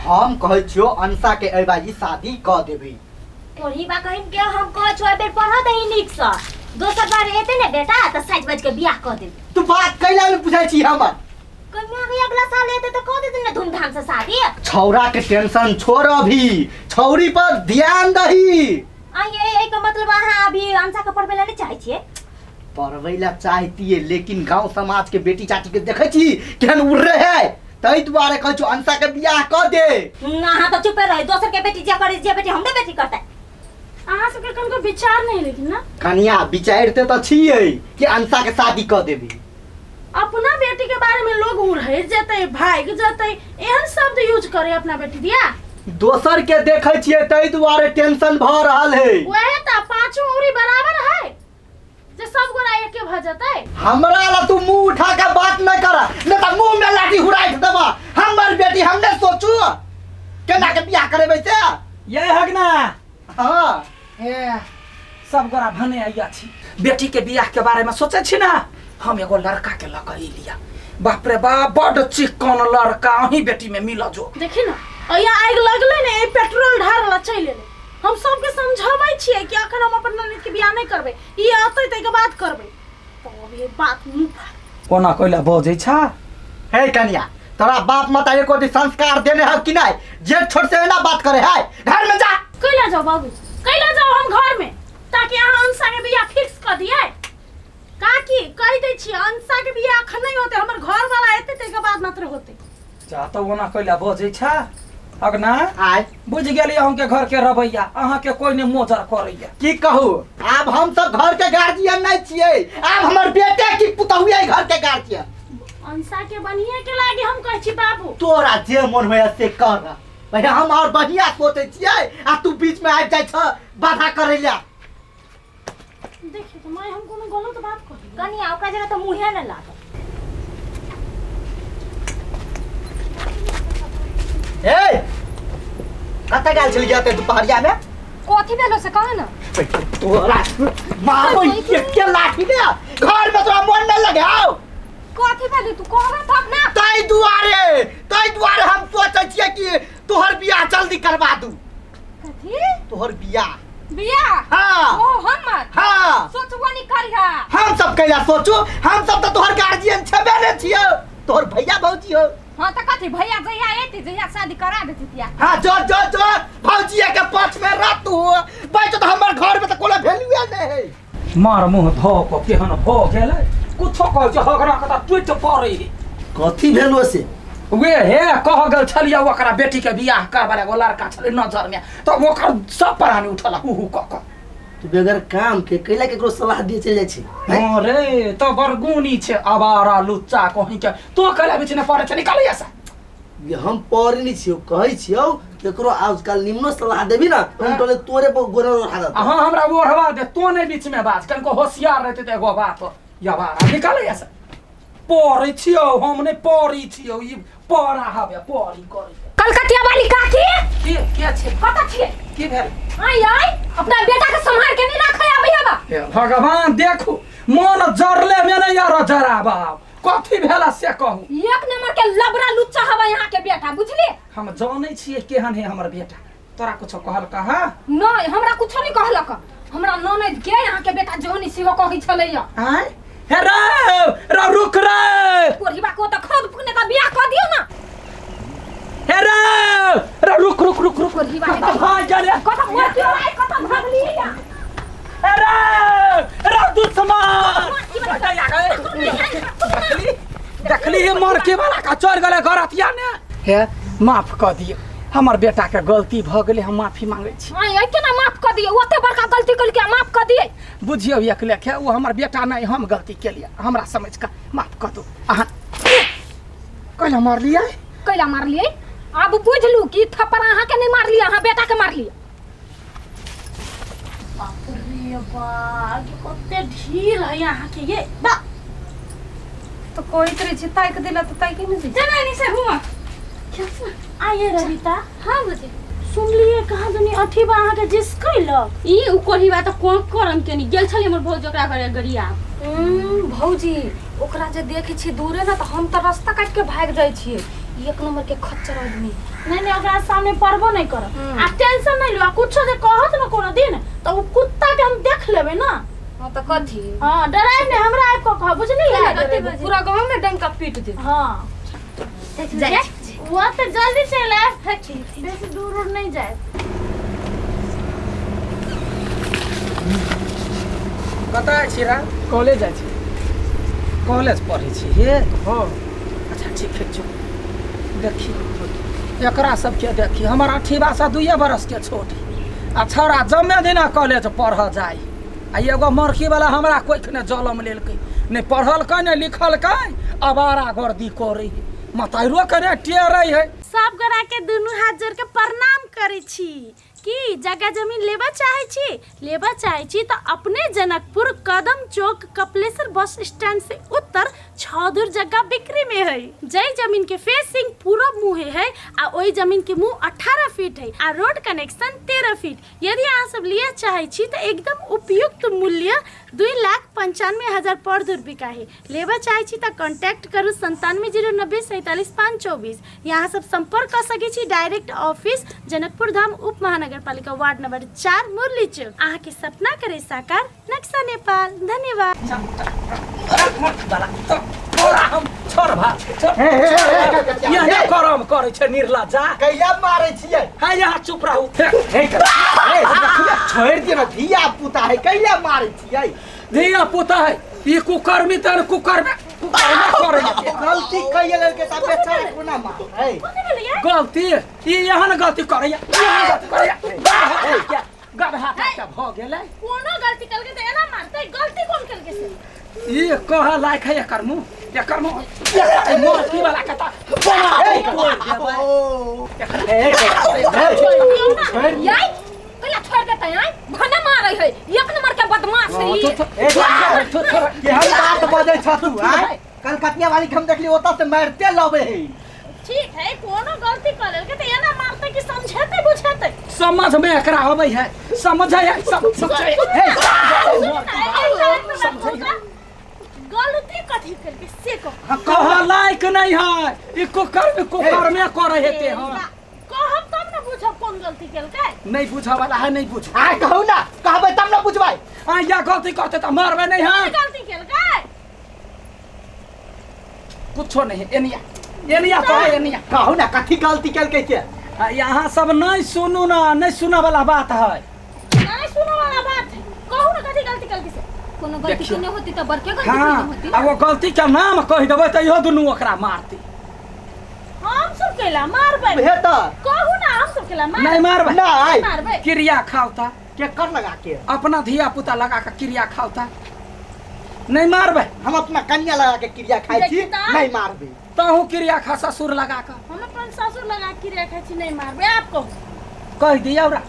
हम कहै छियो अंशा के एहि बाजी शादी कऽ देबी। पढ़ी बा कहिन के हम कहै छो एहि बेर पढ़ दही नीक सँ, दोसर बार एते ने बेटा तऽ साजि बाजि के बियाह कऽ देबी। तू बात कैला ने बुझै छी हमर? कन्या के अगला साल एते तऽ कऽ देते ने धूमधाम से शादी। छौरा के टेंशन छोड़, अभी छौरी पर ध्यान दही। आ ये एहि के मतलब अहाँ अभी अंशा के पढ़बै ला नहि चाहै छियै? पढ़बै ला चाहतियै, लेकिन गांव समाज के बेटी चाटी के देखै छी केहन उड़े है, ताहि दुआरे कहै छौ अंशा के बियाह कऽ दे। अहाँ तऽ चुपे रही, दोसर के बेटी जे करै जे बेटी हमरे बेटी करतै। अहाँ सबके कनको विचार नहीं लेकिन ना। कनिया विचारिते तऽ छियै कि अंशा के शादी कऽ देबी। अपना बेटी के बारे में लोग उड़े जेतै भाग जेतै, एहन शब्द यूज करे अपना बेटी दिया। दोसर के देखै छियै ताहि दुआरे टेंशन भऽ रहल है। वह तऽ पांचों उंगली बराबर है जे सब गोरा एके भ जेतै। हमरा ला तू मुंह उठा के बात न कर, नहीं तऽ मुंह में लाठी हुराइट देबा। हमर बेटी हमने सोचू केना के बियाह करेबै से। ये हगना। हाँ। ए सब गोरा भने आइया छी, बेटी के बियाह के बारे में सोचे छी ना, हम एगो लड़का के लऽ के अइलिया। बाप रे बाप बड चिकन लड़का अही बेटी में मिल जो। देखी ना अया आगि लगलै ने, ए पेट्रोल ढारला चलि एलै। हम सबके समझाबै छियै कि अखन हम अपन ननद के बियाह नहि करबै, ई अतै ताहिके बाद करबै। तो अभी बात मुँह फाड़। कोना कोइला बजै छा? हे कनिया, तोरा बाप माता एको दिन संस्कार देने हौ कि नहीं? जेठ छोट से एना बात करे है? घर में जा। कैला जाओ बाबू, कैला जाओ हम घर में, ताकि अहाँ अंशा के बियाह फिक्स कर दिए। काकी कहि दै छियै अंशा के बियाह अखन नहीं होते, हमर घर वाला एते ताहिके बाद मात्र होते। जा तो ओना कैला बजै छा अगना? आय बुझि गेलियै अहूँके घर के रवैया, अहाँके कोई नहि मोजर करैया। की कहू, आब हम सब घर के गार्जियन नहीं छियै, आब हमर बेटे की पुतहुए घर के गार्जियन। अंशा के बनिए के लागी हम कहै छी बाबू। तोरा जे मन होया से कर, भैया हम और बढ़िया सोचै छियै आ तू बीच में आबि जाइ छ बाधा करै ला। देखियो तो माय हम कोनो गलत बात कही कनिया ओकरा जगह तऽ मुँहे ने लागल। ए कतऽ गेल छलियै एते दुपहरिया में? कथी भेलो से कह ना। तोरा मारो एके लाठी ने, घर में तोरा मन नहीं लगे आओ। कथी भेलो तू कहबे तब ना। ताहि दुआरे हम सोचै छियै कि तोहर बियाह जल्दी करवा दू। कथी? तोहर बियाह। बियाह? हाँ। ओ हमर? हाँ। सोचबो नहीं करिहा। हम सब कैला सोचू, हम सब तो तोहर गार्जियन छेबे ने छियो, तोहर भैया भौजी हो। हाँ तो कथी भैया जहिया एती जहिया शादी करा देती तिया। हाँ जो जो जो भौजिया के पक्ष में रह तू, बैठ तो हमर घर में तो कोनो वैल्यू नहीं है। मार मुंह धो को केहन भ गेलै, कुछो कहै छै हगरा के त टूट पड़ै है। कथी भेलो से? वे हे कह गेल छलियै ओकरा बेटी के बियाह करबा एगो लड़का छलै नजर में, त ओकर सब प्राणी उठल हु हु क क। तू बगैर काम के कैला केकरो सलाह दिए चलि जाइ छी? हाँ रे त बरगुनी छै आवारा लुच्चा कहीं के, तो कैला बीच में पड़े छै निकाल ऐसा। ये हम पढ़े नहीं छियो, कहै छियो केकरो आजकल निम्नो सलाह देबी ना तो हम तोरे तोरे पर गोरा उठा देतौ। हाँ हमरा ओढ़वा दे, तो नहीं बीच में बाज, कनको होशियार रहते त एगो बात यवारा निकाल ऐसा। पढ़ै छियो हम नहीं पढ़ै छियो, ई पढ़ा हवे पढ़ी करै। कलकतिया वाली काकी के के छै? कत छियै? की भेल? आय आय अपना बेटा के संभाल के नहीं राखै आबै हवा। हे भगवान देखू मन जरले में नहीं यार जरा बाप, कथी भेला से कहू। एक नंबर के लबरा लुच्चा हवा यहाँ के बेटा बुझलिए। हम जानै छियै केहन है हमर बेटा, तोरा कुछो कहल कहा? नहीं हमरा कुछो नहीं कहलक, हमरा ननद के यहाँ के बेटा जोनी सेहो कहै छलैया। आय हे रे रे रुक रे, कोढ़िबा को त खद फुकने का बियाह क दियो ना। हे रे रे रुक रुक रुक रुक, कोढ़िबा के कत भाग गेलै? कत मर के आय, कत भागली या? हे रे रे दुश्मन देखली हे मर के वाला का चढ़ गेलै गरतिया ने। हे माफ क दियो हमर बेटा के गलती भ गेलै, हम माफी मांगै छी। आय आय केना माफ क दियो? ओते बड़का गलती केलकै माफ क दिए? बुझियौ एक लेखे ओ हमर बेटा नहीं, हम गलती केलियै, हमरा समझ के माफ क दो। अहाँ कैला मारलियै? कैला मारलियै? आब बुझलू कि थप्पड़ अहाँ के नहीं मारलियै, अहाँ बेटा के मारलियै। बाप रे बाप, कते ढील है यहाँ के ये बा। तो कोई तरह से ताक देला तो ताक नहीं दे। चल नहीं से हुआ। आइए रविता। हाँ बुझी। सुनलिए कहाँ दुनी अथी बा अहाँ के जिस कैलक? ई उ कोढ़ी बा त कोन करम केनी गेल छली हमर भौजी ओकरा घरे गरिया। भौजी ओकरा जे देखै छी दूरे ना त हम त रास्ता काट के भाग जाइ छी। एक नंबर के खच्चर आदमी। नहीं नहीं, ओकरा सामने पड़बो नहीं करब आ टेंशन नहीं लो। आ कुछो जे कहत न कोनो दिन तो उ कुत्ता के हम देख लेबै ना। हाँ तो कथी? हाँ डराइ नहीं, हमरा आबि कऽ कह, बुझलियै? पूरा गाँव में डंका पीट दे। हाँ जाइ। वो तो जल्दी चलि आयब, बेसी दूर उर नहीं जाए। कतऽ छी रा? कॉलेज जाइ छी। कॉलेज पढ़ै छी हे? हाँ। अच्छा ठीक है, चुप। देखी एकरा सबके, देखी हमर अठीबा से 2 बरस के छोट आ छौड़ा जमे दिना कॉलेज पढ़ जाय आ एगो मरखी वाला हमरा कोइख ने जलम लेलकै, नहि पढ़लकै नहि लिखलकै, अबारा गर्दी करै मताइरो के टेरै है। सब गोरा के दुनू हाथ जोड़ के प्रणाम करै छी कि जगह जमीन लेबा चाहे छी, लेबा चाहे छी तो अपने जनकपुर कदम चौक कपिलेश्वर बस स्टैंड से उत्तर 6 दूर जगह बिक्री में है। जय जमीन के फेसिंग पूरब मुँहे है आ ओई जमीन के मुँह 18 फीट है आ रोड कनेक्शन 13 फीट। यदि अहाँ सब लिए चाहे छी तो एकदम उपयुक्त मूल्य 2,95,000 पर दूर बिका है। लेबा चाहे छी तो कॉन्टैक्ट करू 97 090 47 5 24। यहाँ सब संपर्क कर सकै छी डायरेक्ट ऑफिस जनकपुर धाम उप महानगरपालिका वार्ड नंबर 4 मुरली चौक। अहाँ के सपना करे साकार, नक्शा नेपाल। धन्यवाद। हम छोड़ भा करम करै छै निर्लज्जा कैला मारै छियै। हां यहाँ चुप रहू। छोड़ दियो ना, धिया पुता है कैला मारै छियै? धिया पुता है ई कुकर्मी तन कुकर्म कुकर्म करै गलती कैला के त बेचारा कोना मारै? गलती ई एहन गलती करैया, एहन गलती करैया गदहा के भ गेलै। कोनो गलती कलके त एना मारतै? गलती कोन कलके से? ई कह लायक है एकर मुंह, एकर मुंह मरकी वाला कता बना तोड़ देबै। याई कैला छोड़ देतै? आय भने मारै है, एक नंबर के बदमाश है ई। केहन बात बजै छ तू? आय कलकतिया वाली के हम देखली ओतऽ से मारते लबै है। ठीक है, कोनो गलती कर लेलकै त एना मारतै कि समझेतै बुझेतै? समझ में एकरा अबै है, समझै है, समझै है। गलती कथी केलकै से कह। कह लायक नहीं है ई कुकर्म, कुकर्मे करै हेते। हां कहब तब न बुझब कोन गलती केलकै। नहीं बुझऽ वाला है, नहीं बुझ। आ कहू ना, कहबै तब न बुझबै। आ या गलती करते त मारबै नहीं है। गलती केलकै? कुछो नहीं, एनिया एनिया कह, एनिया कहू ना कथी गलती केलकै से? यहाँ सब नहीं सुनू ना, नहीं सुनऽ वाला बात है। नहीं सुनऽ वाला बात है, कहू ना कथी गलती केलकै से? कोनो गलती केने होती त बड़के गलती हाँ, केने होती। आ वो गलती के नाम कहि देबै त इहो दुनू ओकरा मारती। हम सब केला मारबै? हे त कहू ना हम सब केला मारबै? नहीं मारबै। नहीं मारबै। क्रिया खावता के कर लगा के अपना धिया पुता लगा के क्रिया खावता। नहीं मारबै। हम अपना कन्या लगा के क्रिया खाइ छी, नहीं मारबै। तहु क्रिया खा ससुर लगा के। हम अपन ससुर लगा के क्रिया खाइ छी, नहीं मारबै। आप कहू। कह दिया ओरा,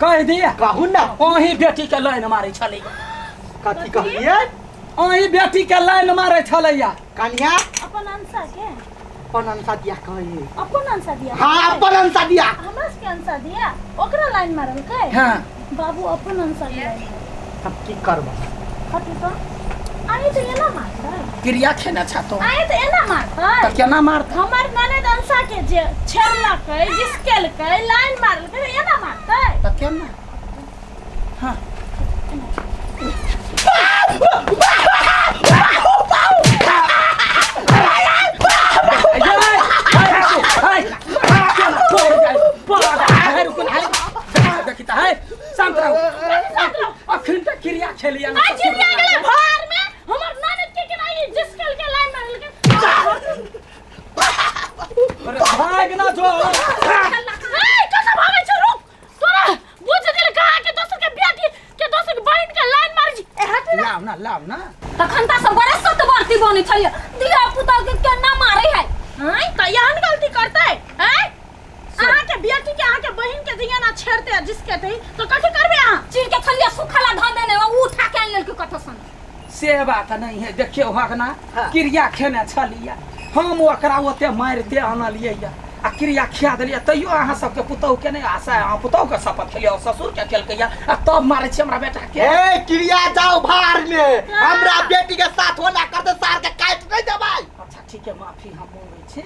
कह दिया। कहू ना। ओही बेटी के लाइन मारै छलै। कथी कहलियै? ओही बेटी के लाइन मारै छलैया। कन्या अपन अंशा के, अपन अंशा दिया कहिए। अपन अंशा दिया? हाँ अपन अंशा दिया। हमरा के अंशा दिया ओकरा लाइन मारलकै? हाँ बाबू अपन अंशा दिया। तब की करब? कथी तो आए तो एना मारतै? क्रिया खेने छ तो आए तो एना मारतै? त केना मारतै? हमर ननद अंशा के जे छेड़लकै, जिसकेलकै, लाइन मारलकै त एना मारतै? त केना? हाँ शांत रहू। अखन तक क्रिया खेलिया ना। क्रिया गेलै भार में हमर ननद के केना ई जिसकेल के लाइन मारलकै? अरे भाग ना जो। ए कैसे भागै छै? रुक, तोरा बुझ गेल कहा के दोसर के बेटी के दोसर के बहिन के लाइन मारै छी। ए हट ना। लाव ना, लाव ना। तखन त सब बड़ा सतवर्ती बनै छलियै, धिया पुता के केना मारै है? हैं त एहन गलती करतै? हैं अहाँ के बेटी के अहाँ के बहिन के दिया ना छेड़ते जिसके तही तो कथी करबे अहाँ? चीर के छलियै सुखला धान देने उ उठा के आनि लेलकै कतौ सन। से बात नहीं है। देखियौ हकना क्रिया खेने छलियै हम, ओकरा ओते मारिते आनलियै आ क्रिया खिया देलियै, तैयो अहाँ सबके पुतहु के नहीं आशा है। अहाँ पुतहु के शपथ खेलियै, ससुर के खेलकै आ तब मारै छी हमरा बेटा के। ए क्रिया जाओ भार में, हमरा बेटी के साथ होना करते सार के काटि नहीं देबै। अच्छा ठीक है, माफी हम मांगै छी।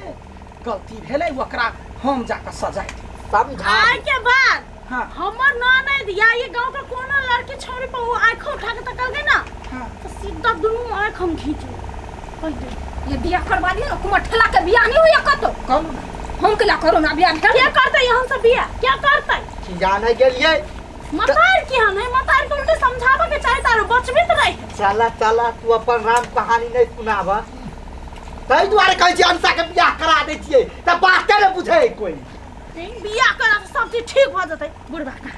गलती भेलै ओकरा हम जाके सजाय देब। समझा आइ के बाद हाँ। हमर ननद या ये गांव के कोनो लड़की छौड़ी पर वो आँख उठा के तकल ना हाँ। तो सीधा दुनू आँख हम घींचू कहि दे। ये बियाह करवा दियो ना कुमार ठेला के बियाह नहीं होया कतो। कहू ना। हम केला करू ना बियाह भेल? क्या करतै हम सब बियाह क्या करतै? जाने के लिए मतार की हम नहीं मतार के उल्टे समझाबे के चाहे तारो बचबित रहे। चला चला तू अपन राम कहानी नहीं सुनाब। ताहि दुआरे कहै छियै अंशा के बियाह करा दै छियै तऽ बाते नहि बुझै कोई। बियाह करा के सब चीज ठीक भऽ जेतै बुढ़बा का।